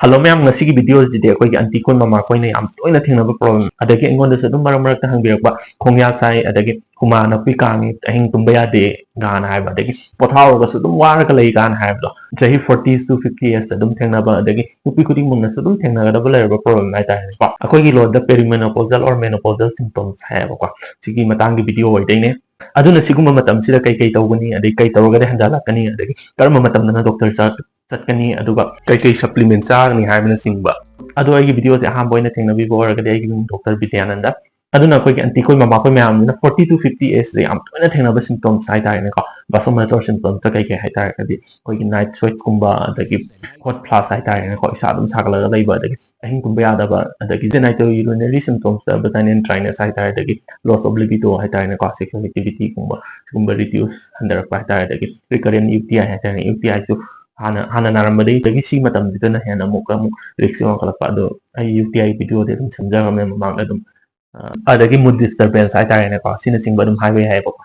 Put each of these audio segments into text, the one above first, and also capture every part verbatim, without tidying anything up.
Hello ꯃꯌꯥꯝ, ꯉꯁꯤꯒꯤ ꯚꯤꯗꯤꯑꯣꯁꯤꯗꯤ ꯑꯩꯈꯣꯏꯒꯤ ꯑꯟꯇꯤ ꯑꯩꯈꯣꯏ ꯃꯃꯥ ꯑꯩꯈꯣꯏꯅ ꯌꯥꯝ ꯇꯣꯏꯅ ꯊꯦꯡꯅꯕ ꯄ꯭ꯔꯣꯕ꯭ꯂꯦꯝ, ꯑꯗꯒꯤ ꯑꯩꯉꯣꯟꯗꯁꯨ ꯑꯗꯨꯝ ꯃꯔꯛ ꯃꯔꯛꯇ ꯍꯪꯕꯤꯔꯛꯄ, ꯈꯣꯡꯌꯥ ꯁꯥꯏ, ꯑꯗꯒꯤ ꯍꯨꯃꯥ ꯅꯥꯄꯤ ꯀꯥꯡꯉꯤ, ꯑꯍꯤꯡ ꯇꯨꯝꯕ ꯌꯥꯗꯦ ꯒꯥꯅ ꯍꯥꯏꯕ, ꯑꯗꯒꯤ ꯄꯣꯊꯥꯍꯧꯔꯒꯁꯨ ꯑꯗꯨꯝ ꯋꯥꯔꯒ ꯂꯩ ꯀꯥꯅ ꯍꯥꯏꯕꯗꯣ, ꯆꯍꯤ forty to fifty ꯌꯔꯁꯇ ꯑꯗꯨꯝ ꯊꯦꯡꯅꯕ, ꯑꯗꯒꯤ ꯅꯨꯄꯤ ꯈꯨꯗꯤꯡꯃꯛꯅꯁꯨ ꯑꯗꯨꯝ ꯊꯦꯡꯅꯒꯗꯕ ꯂꯩꯔꯕ ꯄ꯭ꯔꯣꯕ꯭ꯂꯦꯝ ꯍꯥꯏꯇꯥꯔꯦꯀꯣ꯫ ꯑꯩꯈꯣꯏꯒꯤ ꯂꯣꯟꯗ perimenopause or menopausal symptoms ꯍꯥꯏꯌꯦꯕꯀꯣ꯫ ꯁꯤꯒꯤ ꯃꯇꯥꯡꯒꯤ ꯚꯤꯗꯤꯑꯣ ꯑꯣꯏꯗꯣꯏꯅꯦ꯫ ꯑꯗꯨꯅ ꯁꯤꯒꯨꯝꯕ ꯃꯇꯝꯁꯤꯗ ꯀꯩ ꯀꯩ ꯇꯧꯒꯅꯤ, ꯑꯗꯩ ꯀꯩ ꯇꯧꯔꯒꯗꯤ ꯍꯟꯊꯍꯜꯂꯛꯀꯅꯤ, ꯑꯗꯒꯤ ꯀꯔꯝꯕ ꯃꯇꯝꯗꯅ ꯗꯣꯛꯇꯔ ꯆꯠꯀꯅꯤ, ꯑꯗꯨꯒ ꯀꯩ ꯀꯩ ꯁꯄ꯭ꯂꯤꯃꯦꯟ ꯆꯥꯒꯅꯤ ꯍꯥꯏꯕꯅꯆꯤꯡꯕ꯫ ꯑꯗꯣ ꯑꯩꯒꯤ ꯚꯤꯗꯤꯑꯣꯁꯦ ꯑꯍꯥꯟꯕ ꯑꯣꯏꯅ ꯊꯦꯡꯅꯕꯤꯕ ꯑꯣꯏꯔꯒꯗꯤ, ꯑꯩꯒꯤ ꯃꯤꯡ ꯗꯣꯛꯇꯔ ꯕꯤꯗ꯭ꯌꯥꯅꯟꯗ꯫ ꯑꯗꯨꯅ ꯑꯩꯈꯣꯏꯒꯤ ꯑꯟꯇꯤ ꯑꯩꯈꯣꯏ ꯃꯃꯥ ꯑꯩꯈꯣꯏ ꯃꯌꯥꯝꯁꯤꯅ forty to fifty ꯑꯦꯖꯁꯤꯗ ꯌꯥꯝ ꯇꯣꯏꯅ ꯊꯦꯡꯅꯕ ꯁꯤꯝꯇꯣꯝꯁ ꯍꯥꯏꯇꯥꯔꯦꯅꯦꯀꯣ, ꯚꯥꯁꯣꯃꯣꯇꯣꯔ ꯁꯤꯝꯇꯣꯝꯁꯇ ꯀꯩ ꯀꯩ ꯍꯥꯏꯇꯥꯔꯒꯗꯤ, ꯑꯩꯈꯣꯏꯒꯤ ꯅꯥꯏꯠ ꯁ꯭ꯋꯦꯠꯀꯨꯝꯕ, ꯑꯗꯒꯤ ꯍꯣꯠ ꯐ꯭ꯂꯥꯁ ꯍꯥꯏꯇꯥꯔꯦꯅꯦꯀꯣ, ꯏꯁꯥ ꯑꯗꯨꯝ ꯁꯥꯒꯠꯂꯒ ꯂꯩꯕ, ꯑꯗꯒꯤ ꯑꯍꯤꯡ ꯇꯨꯝꯕ ꯌꯥꯗꯕ, ꯑꯗꯒꯤ ꯖꯦꯅꯥꯏꯇꯣ ꯌꯨꯔꯤꯅꯔꯤ ꯁꯤꯝꯇꯣꯝꯁꯇ ꯚꯖꯥꯏꯅꯦꯜ ꯗ꯭ꯔꯥꯏꯅꯦꯁ ꯍꯥꯏꯇꯥꯔꯦ, ꯑꯗꯒꯤ ꯂꯣꯁ ꯑꯣꯐ ꯂꯤꯕꯤꯗꯣ ꯍꯥꯏꯇꯥꯔꯦꯅꯦꯀꯣ, ꯁꯦꯛꯁꯨꯋꯦꯜ ꯑꯦꯛꯇꯤꯚꯤꯇꯤꯒꯨꯝꯕ, ꯁꯤꯒꯨꯝꯕ ꯔꯤꯗ꯭ꯌꯨꯁ, ꯍꯟꯊꯔꯛꯄ ꯍꯥꯏꯇꯥꯔꯦ, ꯑꯗꯒꯤ ꯔꯤꯀꯔꯦꯟ ꯌꯨ ꯇꯤ ꯑꯥꯏ ꯍꯥꯏꯇꯥꯔꯦ, ꯌꯨ ꯇꯤ ꯑꯥꯏꯁꯨ ꯍꯥꯟꯅ ꯍꯥꯟꯅ ꯅꯥꯔꯝꯕꯗꯒꯤ ꯁꯤ ꯃꯇꯝꯁꯤꯗꯅ ꯍꯦꯟꯅ ꯑꯃꯨꯛꯀ ꯑꯃꯨꯛ ꯔꯤꯛꯁꯁꯦ ꯋꯥꯡꯈꯠꯂꯛꯄ꯫ ꯑꯗꯣ ꯑꯩ ꯌꯨ ꯇꯤ ꯑꯥꯏ ꯚꯤꯗꯤꯑꯣꯗꯤ ꯑꯗꯨꯝ ꯁꯦꯝꯖꯔꯝꯃꯦ ꯃꯃꯥꯡꯗ ꯑꯗꯨꯝ꯫ ꯑ, ꯑꯗꯒꯤ ꯃꯨꯗ ꯗꯤꯁꯇꯔꯕꯦꯟꯁ ꯍꯥꯏꯇꯥꯔꯦꯅꯦꯀꯣ, ꯁꯤꯅꯆꯤꯡꯕ ꯑꯗꯨꯝ ꯍꯥꯏꯕ ꯌꯥꯏꯑꯕꯀꯣ꯫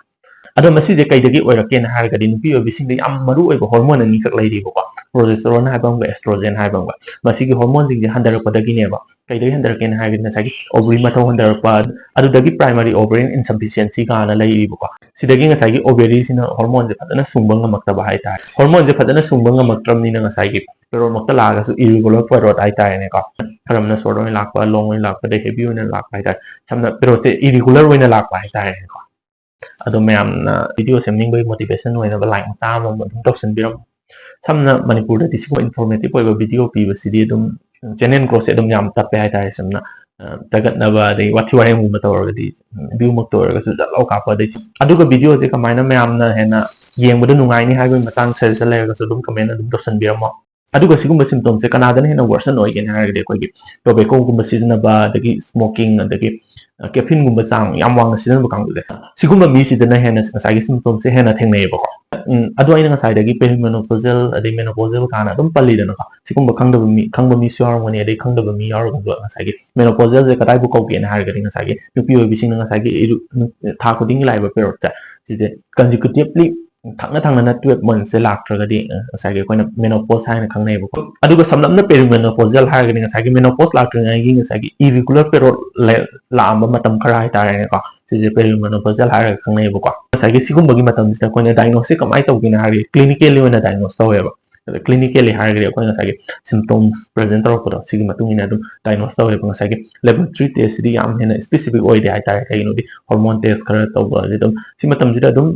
ꯑꯗꯣ ꯃꯁꯤꯁꯦ ꯀꯩꯗꯒꯤ ꯑꯣꯏꯔꯛꯀꯦꯅ ꯍꯥꯏꯔꯒꯗꯤ, ꯅꯨꯄꯤ ꯑꯣꯏꯕꯤꯁꯤꯡꯗ ꯌꯥꯝ ꯃꯔꯨ ꯑꯣꯏꯕ ꯍꯣꯔꯃꯣꯟ ꯑꯅꯤꯈꯛ ꯂꯩꯔꯤꯕꯀꯣ, ꯄ꯭ꯔꯣꯖꯦꯁꯇꯔꯣꯟ ꯍꯥꯏꯕ ꯑꯃꯒ ꯑꯦꯁꯇ꯭ꯔꯣꯖꯦꯟ ꯍꯥꯏꯕ ꯑꯃꯒ꯫ ꯃꯁꯤꯒꯤ ꯍꯣꯔꯃꯣꯟꯁꯤꯡꯁꯦ ꯍꯟꯊꯔꯛꯄꯗꯒꯤꯅꯦꯕ꯫ ꯀꯩꯗꯒꯤ ꯍꯟꯊꯔꯛꯀꯦꯅ ꯍꯥꯏꯔꯒꯗꯤ, ꯉꯁꯥꯏꯒꯤ ꯑꯣꯚꯔꯤ ꯃꯊꯧ ꯍꯟꯊꯔꯛꯄ, ꯑꯗꯨꯗꯒꯤ ꯄ꯭ꯔꯥꯏꯃꯔꯤ ꯑꯣꯚꯔꯤꯌꯟ ꯏꯟꯁꯐꯤꯁꯤꯌꯦꯟꯁꯤ ꯀꯥꯏꯅ ꯂꯩꯔꯤꯕꯀꯣ꯫ ꯁꯤꯗꯒꯤ ꯉꯁꯥꯏꯒꯤ ꯑꯣꯚꯦꯔꯤꯁꯤꯅ ꯍꯣꯔꯃꯣꯟꯁꯦ ꯐꯖꯅ ꯁꯨꯡꯕ ꯉꯝꯃꯛꯇꯕ ꯍꯥꯏꯇꯥꯔꯦ꯫ ꯍꯣꯔꯃꯣꯟꯁꯦ ꯐꯖꯅ ꯁꯨꯡꯕ ꯉꯝꯃꯛꯇ꯭ꯔꯕꯅꯤꯅ, ꯉꯁꯥꯏꯒꯤ ꯄꯦꯔꯣꯠꯃꯛꯇ ꯂꯥꯛꯑꯒꯁꯨ ꯏꯔꯤꯒꯨꯂꯔ ꯄꯦꯔꯣꯠ ꯍꯥꯏꯇꯥꯔꯦꯅꯦꯀꯣ꯫ ꯈꯔ ꯑꯃꯅ ꯁꯣꯔꯠ ꯑꯣꯏꯅ ꯂꯥꯛꯄ, ꯂꯣꯡ ꯑꯣꯏꯅ ꯂꯥꯛꯄ, ꯑꯗꯩ ꯍꯦꯚꯤ ꯑꯣꯏꯅ ꯂꯥꯛꯄ ꯍꯥꯏꯇꯥꯔꯦ꯫ ꯁꯝꯅ ꯄꯦꯔꯣꯠꯁꯦ ꯏꯔꯤꯒꯨꯂꯔ ꯑꯣꯏꯅ ꯂꯥꯛꯄ ꯍꯥꯏꯇꯥꯔꯦꯅꯦꯀꯣ꯫ ꯑꯗꯣ ꯃꯌꯥꯝꯅ ꯚꯤꯗꯤꯑꯣ ꯁꯦꯝꯅꯤꯡꯕꯒꯤ ꯃꯣꯇꯤꯚꯦꯁꯟ ꯑꯣꯏꯅꯕ ꯂꯥꯏꯛ ꯃꯆꯥ ꯑꯃꯃꯝ ꯑꯗꯨꯝ ꯇꯧꯁꯟꯕꯤꯔꯝꯃꯣ꯫ ꯁꯝꯅ ꯃꯅꯤꯄꯨꯔꯗꯗꯤ ꯁꯤꯒꯨꯝꯕ ꯏꯟꯐꯣꯔꯃꯦꯇꯤꯚ ꯑꯣꯏꯕ ꯚꯤꯗꯤꯑꯣ ꯄꯤꯕꯁꯤꯗꯤ ꯑꯗꯨꯝ ꯆꯦꯅꯦꯜ ꯒ꯭ꯔꯣꯠꯁꯦ ꯑꯗꯨꯝ ꯌꯥꯝ ꯇꯞꯄꯦ ꯍꯥꯏꯇꯥꯔꯦ꯫ ꯁꯝꯅ, ꯑ, ꯆꯒꯠꯅꯕ ꯑꯗꯩ ꯋꯥꯊꯤ ꯋꯥꯔꯦꯝꯒꯨꯝꯕ ꯇꯧꯔꯒꯗꯤ, ꯎꯝ, ꯚ꯭ꯌꯨꯃꯛꯇ ꯑꯣꯏꯔꯒꯁꯨ ꯖꯠ ꯂꯥꯎ ꯀꯥꯞꯄ꯫ ꯑꯗꯩ ꯑꯗꯨꯒ ꯚꯤꯗꯤꯑꯣꯁꯦ ꯀꯃꯥꯏꯅ ꯃꯌꯥꯝꯅ ꯍꯦꯟꯅ ꯌꯦꯡꯕꯗ ꯅꯨꯡꯉꯥꯏꯅꯤ ꯍꯥꯏꯕꯒꯤ ꯃꯇꯥꯡ ꯁꯖꯦꯁꯟ ꯂꯩꯔꯒꯁꯨ ꯑꯗꯨꯝ ꯀꯃꯦꯟ ꯑꯗꯨꯝ ꯇꯧꯁꯟꯕꯤꯔꯝꯃꯣ꯫ ꯑꯗꯨꯒ ꯁꯤꯒꯨꯝꯕ ꯁꯤꯝꯇꯣꯝꯁꯦ ꯀꯅꯥꯗꯅ ꯍꯦꯟꯅ ꯋꯔꯁꯟ ꯑꯣꯏꯒꯦꯅ ꯍꯥꯏꯔꯒꯗꯤ, ꯑꯩꯈꯣꯏꯒꯤ ꯇꯣꯕꯦꯀꯣꯒꯨꯝꯕ ꯁꯤꯖꯤꯟꯅꯕ, ꯑꯗꯒꯤ ꯁ꯭ꯃꯣꯀꯤꯡ, ꯑꯗꯒꯤ, ꯑ, ꯀꯦꯐꯤꯟꯒꯨꯝꯕ ꯆꯥꯡ ꯌꯥꯝ ꯋꯥꯡꯅ ꯁꯤꯖꯤꯟꯅꯕ ꯀꯥꯡꯕꯨꯁꯦ, ꯁꯤꯒꯨꯝꯕ ꯃꯤꯁꯤꯗꯅ ꯍꯦꯟꯅ ꯉꯁꯥꯏꯒꯤ ꯁꯤꯝꯇꯣꯝꯁꯦ ꯍꯦꯟꯅ ꯊꯦꯡꯅꯩꯌꯦꯕꯀꯣ꯫ ꯎꯝ, ꯑꯗꯣ ꯑꯩꯅ ꯉꯁꯥꯏꯗꯒꯤ ꯄꯦꯔꯤꯃꯦꯅꯣꯄꯣꯖꯦꯜ ꯑꯗꯩ ꯃꯦꯅꯣꯄꯣꯖꯦꯜ ꯀꯥꯏꯅ ꯑꯗꯨꯝ ꯄꯜꯂꯤꯗꯅꯀꯣ꯫ ꯁꯤꯒꯨꯝꯕ ꯈꯪꯗꯕ ꯃꯤ, ꯈꯪꯕ ꯃꯤꯁꯨ ꯌꯥꯎꯔꯝꯒꯅꯤ, ꯑꯗꯩ ꯈꯪꯗꯕ ꯃꯤ ꯌꯥꯎꯔꯒꯁꯨ ꯉꯁꯥꯏꯒꯤ ꯃꯦꯅꯣꯄꯣꯖꯦꯜꯁꯦ ꯀꯗꯥꯏꯕꯨ ꯀꯧꯒꯦꯅ ꯍꯥꯏꯔꯒꯗꯤ, ꯉꯁꯥꯏꯒꯤ ꯅꯨꯄꯤ ꯑꯣꯏꯕꯤꯁꯤꯡꯅ ꯉꯁꯥꯏꯒꯤ ꯏꯔꯨ-, ꯅꯨ-, ꯊꯥ ꯈꯨꯗꯤꯡꯒꯤ ꯂꯥꯛꯏꯕ ꯄꯦꯔꯣꯠꯁꯦ, ꯁꯤꯁꯦ ꯀꯟꯖꯤꯀ꯭ꯌꯨꯇꯤꯞꯂꯤ ꯊꯪꯅ ꯊꯪꯅꯅ twelve months ꯁꯦ ꯂꯥꯛꯇ꯭ꯔꯒꯗꯤ ꯉꯁꯥꯏꯒꯤ ꯑꯩꯈꯣꯏꯅ menopause ꯍꯥꯏꯅ ꯈꯪꯅꯩꯕꯀꯣ꯫ ꯑꯗꯨꯒ ꯁꯝꯂꯞꯅ perimenopausal ꯍꯥꯏꯔꯒꯗꯤ ꯉꯁꯥꯏꯒꯤ menopause ꯂꯥꯛꯇ꯭ꯔꯤꯉꯩꯒꯤ ꯉꯁꯥꯏꯒꯤ irregular period ꯂꯥꯛꯑꯝꯕ ꯃꯇꯝ ꯈꯔ ꯍꯥꯏꯇꯥꯔꯦꯅꯦꯀꯣ, ꯁꯤꯁꯦ perimenopausal ꯍꯥꯏꯔꯒ ꯈꯪꯅꯩꯕꯀꯣ꯫ ꯉꯁꯥꯏꯒꯤ ꯁꯤꯒꯨꯝꯕꯒꯤ ꯃꯇꯝꯁꯤꯗ ꯑꯩꯈꯣꯏꯅ diagnose ꯁꯦ ꯀꯃꯥꯏꯅ ꯇꯧꯒꯦꯅ ꯍꯥꯏꯔꯒꯗꯤ clinically ꯑꯣꯏꯅ diagnose ꯇꯧꯋꯦꯕ꯫ ꯑꯗ clinically ꯍꯥꯏꯔꯒꯗꯤ ꯑꯩꯈꯣꯏ ꯉꯁꯥꯏꯒꯤ symptoms present ꯇꯧꯔꯛꯄꯗꯣ, ꯁꯤꯒꯤ ꯃꯇꯨꯡ ꯏꯟꯅ ꯑꯗꯨꯝ diagnose ꯇꯧꯋꯦꯕ꯫ ꯉꯁꯥꯏꯒꯤ laboratory test ꯁꯤꯗꯤ ꯌꯥꯝ ꯍꯦꯟꯅ specific ꯑꯣꯏꯗꯦ ꯍꯥꯏꯇꯥꯔꯦ꯫ ꯀꯩꯒꯤꯅꯣꯗꯤ hormone test ꯈꯔ ꯇꯧꯕ ꯑꯗꯨꯝ ꯁꯤ ꯃꯇꯝꯁꯤꯗ ꯑꯗꯨꯝ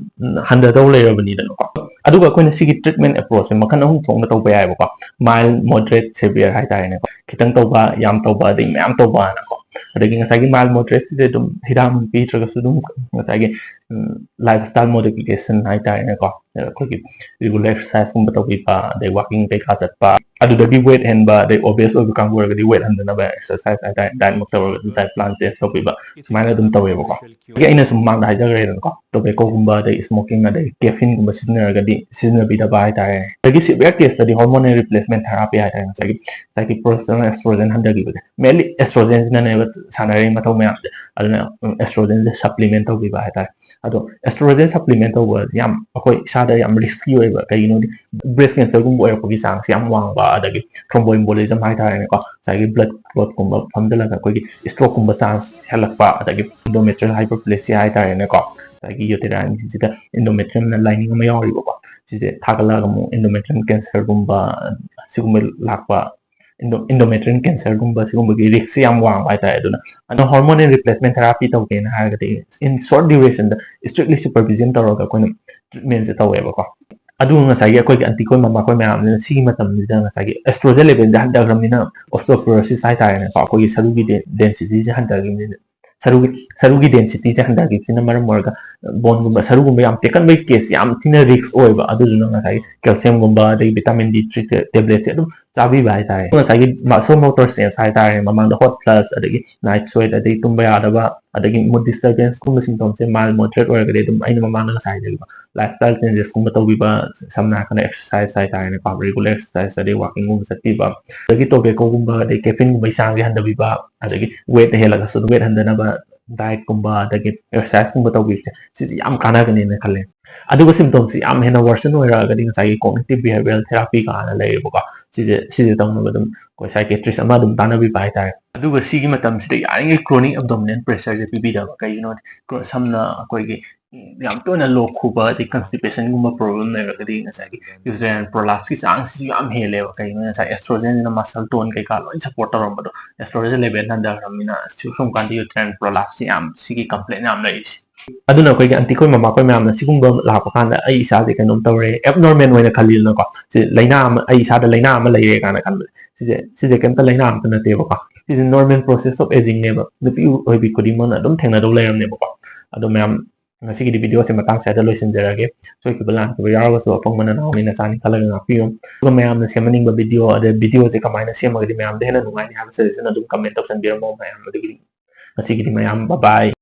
ꯍꯟꯊꯗꯧ ꯂꯩꯔꯕꯅꯤꯗꯅꯀꯣ꯫ ꯑꯗꯨꯒ ꯑꯩꯈꯣꯏꯅ ꯁꯤꯒꯤ treatment approach ꯁꯦ ꯃꯈꯜ ꯑꯍꯨꯝ ꯊꯣꯛꯅ ꯇꯧꯕ ꯌꯥꯏꯕꯀꯣ: mild, moderate, severe ꯍꯥꯏꯇꯥꯔꯦꯅꯦꯀꯣ꯫ ꯈꯤꯇꯪ ꯇꯧꯕ, ꯌꯥꯝ ꯇꯧꯕ, ꯑꯗꯩ ꯃꯌꯥꯝ ꯇꯧꯕ ꯍꯥꯏꯅꯀꯣ꯫ ꯑꯗꯒꯤ ꯉꯁꯥꯏꯒꯤ mild moderate ꯁꯤꯗꯤ ꯑꯗꯨꯝ ꯍꯤꯗꯥꯛ ꯅꯨꯡ ꯄꯤꯗ꯭ꯔꯒꯁꯨ ꯑꯗꯨꯝ ꯉꯁꯥꯏꯒꯤ lifestyle modification ꯍꯥꯏꯇꯥꯔꯦꯅꯦꯀꯣ, ꯑꯩꯈꯣꯏꯒꯤ regular exercise ꯀꯨꯝꯕ ꯇꯧꯕꯤꯕ, ꯑꯗꯩ walking ꯀꯩꯀꯥ ꯆꯠꯄ, ꯑꯗꯨꯗꯒꯤ weight ꯍꯦꯟꯕ, ꯑꯗꯩ obese ꯑꯣꯏꯕ ꯀꯥꯡꯕꯨ ꯑꯣꯏꯔꯒꯗꯤ weight ꯍꯟꯗꯅꯕ exercise ꯍꯥꯏꯇꯥꯔꯦ, diet ꯃꯛꯇ ꯑꯣꯏꯔꯒꯁꯨ diet plan change ꯇꯧꯕꯤꯕ, ꯁꯨꯃꯥꯏꯅ ꯑꯗꯨꯝ ꯇꯧꯋꯦꯕꯀꯣ꯫ ꯑꯗꯒꯤ ꯑꯩꯅ ꯁꯨꯝ ꯃꯃꯥꯡꯗ ꯍꯥꯏꯖꯈ꯭ꯔꯦꯗꯅꯀꯣ, tobacco ꯒꯨꯝꯕ, ꯑꯗꯩ smoking, ꯑꯗꯩ caffeine ꯒꯨꯝꯕ ꯁꯤꯖꯤꯟꯅꯔꯒꯗꯤ ꯁꯤꯖꯤꯟꯅꯕꯤꯗꯕ ꯍꯥꯏꯇꯥꯔꯦ꯫ ꯑꯗꯒꯤ severe case ꯇꯗꯤ hormonal replacement therapy ꯍꯥꯏꯇꯥꯔꯦ, ꯉꯁꯥꯏꯒꯤ ꯉꯁꯥꯏꯒꯤ progesterone, estrogen ꯍꯟꯊꯈꯤꯕꯁꯦ, mainly estrogen ꯁꯤꯅꯅꯦꯕ ꯁꯥꯟꯅꯔꯤꯕ ꯃꯊꯧ ꯃꯌꯥꯝꯁꯦ꯫ ꯑꯗꯨꯅ estrogen ꯁꯦ supplement ꯇꯧꯕꯤꯕ ꯍꯥꯏꯇꯥꯔꯦ꯫ ꯑꯗꯣ estrogen supplement ꯇꯧꯕ ꯌꯥꯝ ꯑꯩꯈꯣꯏ ꯏꯁꯥꯗ ꯌꯥꯝ risky ꯑꯣꯏꯕ, ꯀꯩꯒꯤꯅꯣꯗꯤ breast cancer ꯒꯨꯝꯕ ꯑꯣꯏꯔꯛꯄꯒꯤ chance ꯌꯥꯝ ꯋꯥꯡꯕ, ꯑꯗꯒꯤ thromboembolism ꯍꯥꯏꯇꯥꯔꯦꯅꯦꯀꯣ, ꯉꯁꯥꯏꯒꯤ blood clot ꯀꯨꯝꯕ ꯐꯝꯖꯤꯜꯂꯒ ꯑꯩꯈꯣꯏꯒꯤ stroke ꯀꯨꯝꯕ chance ꯍꯦꯜꯂꯛꯄ, ꯑꯗꯒꯤ endometrial hyperplasia ꯍꯥꯏꯇꯥꯔꯦꯅꯦꯀꯣ, ꯉꯁꯥꯏꯒꯤ uterine ꯁꯤꯗ endometrium ꯅ lining ꯑꯃ ꯌꯥꯎꯔꯤꯕꯀꯣ, ꯁꯤꯁꯦ ꯊꯥꯒꯠꯂꯛꯑꯒ ꯑꯃꯨꯛ endometrial cancer ꯒꯨꯝꯕ ꯁꯤꯒꯨꯝꯕ ꯂꯥꯛꯄ, endometrial cancer ꯒꯨꯝꯕ ꯁꯤꯒꯨꯝꯕꯒꯤ risk ꯁꯦ ꯌꯥꯝ ꯋꯥꯡꯕ ꯍꯥꯏꯇꯥꯔꯦ꯫ ꯑꯗꯨꯅ ꯑꯗꯣ hormonal replacement therapy ꯇꯧꯒꯦꯅ ꯍꯥꯏꯔꯒꯗꯤ in short duration the strictly supervision ꯇꯧꯔꯒ ꯑꯩꯈꯣꯏꯅ treatment ꯁꯦ ꯇꯧꯋꯦꯕꯀꯣ꯫ ꯑꯗꯨꯒ ꯉꯁꯥꯏꯒꯤ ꯑꯩꯈꯣꯏꯒꯤ aunty ꯈꯣꯏ, ꯃꯃꯥ ꯈꯣꯏ ꯃꯌꯥꯝꯁꯤꯅ ꯁꯤꯒꯤ ꯃꯇꯝꯁꯤꯗ ꯉꯁꯥꯏꯒꯤ estrogen level ꯁꯦ ꯍꯟꯊꯈ꯭ꯔꯕꯅꯤꯅ osteoporosis ꯍꯥꯏꯇꯥꯔꯦꯅꯦꯀꯣ, ꯑꯩꯈꯣꯏꯒꯤ ꯁꯔꯨꯒꯤ density ꯁꯦ ꯍꯟꯊꯈꯤꯕꯅꯤꯅ, ꯁꯔꯨꯒꯤ ꯁꯔꯨꯒꯤ density ꯁꯦ ꯍꯟꯊꯈꯤꯕꯁꯤꯅ ꯃꯔꯝ ꯑꯣꯏꯔꯒ bone ꯒꯨꯝꯕ, ꯁꯔꯨꯒꯨꯝꯕ ꯌꯥꯝ ꯇꯦꯛꯀꯟꯕꯒꯤ case ꯌꯥꯝ ꯊꯤꯅ risk ꯑꯣꯏꯕ, ꯑꯗꯨꯗꯨꯅ ꯉꯁꯥꯏꯒꯤ calcium ꯒꯨꯝꯕ, ꯑꯗꯒꯤ vitamin D three tablet ꯁꯦ ꯑꯗꯨꯝ ꯆꯥꯕꯤꯕ ꯍꯥꯏꯇꯥꯔꯦ꯫ ꯉꯁꯥꯏꯒꯤ muscle motor change ꯍꯥꯏꯇꯥꯔꯦ, ꯃꯃꯥꯡꯗ hot flash, ꯑꯗꯒꯤ night sweat, ꯑꯗꯒꯤ ꯇꯨꯝꯕ ꯌꯥꯗꯕ, ꯑꯗꯒꯤ mood disturbance ꯀꯨꯝꯕ symptoms ꯁꯦ mild moderate ꯑꯣꯏꯔꯒꯗꯤ ꯑꯗꯨꯝ ꯑꯩꯅ ꯃꯃꯥꯡꯗ ꯉꯁꯥꯏ ꯍꯥꯏꯖꯈꯤꯕ lifestyle changes ꯀꯨꯝꯕ ꯇꯧꯕꯤꯕ, ꯁꯝꯅ ꯍꯥꯏꯔꯀꯥꯟꯗ exercise ꯍꯥꯏꯇꯥꯔꯦꯅꯦꯀꯣ, regular exercise, ꯑꯗꯩ walking ꯒꯨꯝꯕ ꯆꯠꯄꯤꯕ, ꯑꯗꯒꯤ tobacco ꯒꯨꯝꯕ, ꯑꯗꯩ caffeine ꯒꯨꯝꯕꯒꯤ ꯆꯥꯡꯁꯦ ꯍꯟꯊꯕꯤꯕ, ꯑꯗꯒꯤ weight ꯍꯦꯜꯂꯒꯁꯨ weight ꯍꯟꯊꯅꯕ diet ꯀꯨꯝꯕ, ꯑꯗꯒꯤ exercise ꯀꯨꯝꯕ ꯇꯧꯕꯤꯕꯁꯦ, ꯁꯤꯁꯦ ꯌꯥꯝ ꯀꯥꯟꯅꯒꯅꯤꯅ ꯈꯜꯂꯦ꯫ ꯑꯗꯨꯒ symptomꯁꯤ ꯌꯥꯝ ꯍꯦꯟꯅ worsen ꯑꯣꯏꯔꯛꯑꯒꯗꯤ ꯉꯁꯥꯏꯒꯤ cognitive behavioral therapy ꯀꯥꯏꯅ ꯂꯩꯌꯦꯕꯀꯣ꯫ ꯁꯤꯁꯦ ꯁꯤꯁꯦ ꯇꯧꯅꯕ ꯑꯗꯨꯝ ꯑꯩꯈꯣꯏ psychiatrist ꯑꯃ ꯑꯗꯨꯝ ꯇꯥꯟꯅꯕꯤꯕ ꯍꯥꯏꯇꯥꯔꯦ꯫ ꯑꯗꯨꯒ ꯁꯤꯒꯤ ꯃꯇꯝꯁꯤꯗ ꯌꯥꯔꯤꯉꯩ chronic abdominal pressureꯁꯦ ꯄꯤꯕꯤꯗꯕ꯫ ꯀꯩꯒꯤꯅꯣꯗꯤ ꯀ꯭ꯔꯣ- ꯁꯝꯅ ꯑꯩꯈꯣꯏꯒꯤ ꯌꯥꯝ ꯇꯣꯏꯅ ꯂꯣꯛ ꯈꯨꯕ, ꯑꯗꯩ constipationꯒꯨꯝꯕ problem ꯂꯩꯔꯒꯗꯤ ꯉꯁꯥꯏꯒꯤ uterine prolapseꯀꯤ chanceꯁꯤꯁꯨ ꯌꯥꯝ ꯍꯦꯜꯂꯦꯕ꯫ ꯀꯩꯒꯤꯅꯣ, ꯉꯁꯥꯏ estrogenꯁꯤꯅ muscle tone ꯀꯩꯀꯥ ꯂꯣꯏ support ꯇꯧꯔꯝꯕꯗꯣ, estrogen level ꯍꯟꯊꯈ꯭ꯔꯕꯅꯤꯅ ꯁꯤ- ꯁꯨꯝ ꯀꯥꯟꯗ uterine prolapseꯁꯤ ꯌꯥꯝ, ꯁꯤꯒꯤ complaint ꯌꯥꯝ ꯂꯩꯔꯤꯁꯦ꯫ ꯑꯗꯨꯅ ꯑꯩꯈꯣꯏꯒꯤ aunty ꯑꯩꯈꯣꯏ ꯃꯃꯥ ꯑꯩꯈꯣꯏ ꯃꯌꯥꯝꯅ ꯁꯤꯒꯨꯝꯕ ꯂꯥꯛꯄ ꯀꯥꯟꯗ ꯑꯩ ꯏꯁꯥꯁꯦ ꯀꯩꯅꯣꯝ ꯇꯧꯔꯦ, abnormal ꯑꯣꯏꯅ ꯈꯜꯂꯤꯗꯅꯀꯣ꯫ ꯁꯤ ꯂꯥꯏꯅꯥ ꯑꯃ, ꯑꯩ ꯏꯁꯥꯗ ꯂꯥꯏꯅꯥ ꯑꯃ ꯂꯩꯔꯦ ꯀꯥꯏꯅ ꯈꯟꯕꯁꯦ, ꯁꯤꯁꯦ ꯁꯤꯁꯦ ꯀꯩꯝꯇ ꯂꯥꯏꯅꯥ ꯑꯝꯇ ꯅꯠꯇꯦꯕꯀꯣ꯫ ꯁꯤꯁꯦ normal process of agingꯅꯦꯕ, ꯅꯨꯄꯤ ꯑꯣꯏꯕꯤ ꯈꯨꯗꯤꯡꯃꯛꯅ ꯑꯗꯨꯝ ꯊꯦꯡꯅꯗꯧ ꯂꯩꯔꯝꯅꯦꯕꯀꯣ꯫ ꯑꯗꯣ ꯃꯌꯥꯝ, ꯉꯁꯤꯒꯤꯗꯤ videoꯁꯦ ꯃꯇꯥꯡ ꯁ꯭ꯋꯥꯏꯗ ꯂꯣꯏꯁꯤꯟꯖꯔꯒꯦ꯫ ꯁꯣꯏꯈꯤꯕ ꯂꯥꯟꯈꯤꯕ ꯌꯥꯎꯔꯒꯁꯨ ꯑꯄꯪꯕ ꯅꯅꯥꯎꯅꯤ ꯅꯆꯥꯅꯤ ꯈꯜꯂꯒ ꯉꯥꯛꯄꯤꯌꯨ꯫ ꯑꯗꯨꯒ ꯃꯌꯥꯝꯅ ꯁꯦꯝꯍꯟꯅꯤꯡꯕ video, ꯑꯗꯩ videoꯁꯦ ꯀꯃꯥꯏꯅ ꯁꯦꯝꯃꯒꯗꯤ ꯃꯌꯥꯝꯗ ꯍꯦꯟꯅ ꯅꯨꯡꯉꯥꯏꯅꯤ ꯍꯥꯏꯕ suggestion ꯑꯗꯨꯝ comment ꯇꯧꯁꯟꯕꯤꯔꯝꯃꯣ ꯃꯌꯥꯝ꯫ ꯑꯗꯨꯒꯤꯗꯤ ꯉꯁꯤꯒꯤꯗꯤ ꯃꯌꯥꯝ bye bye꯫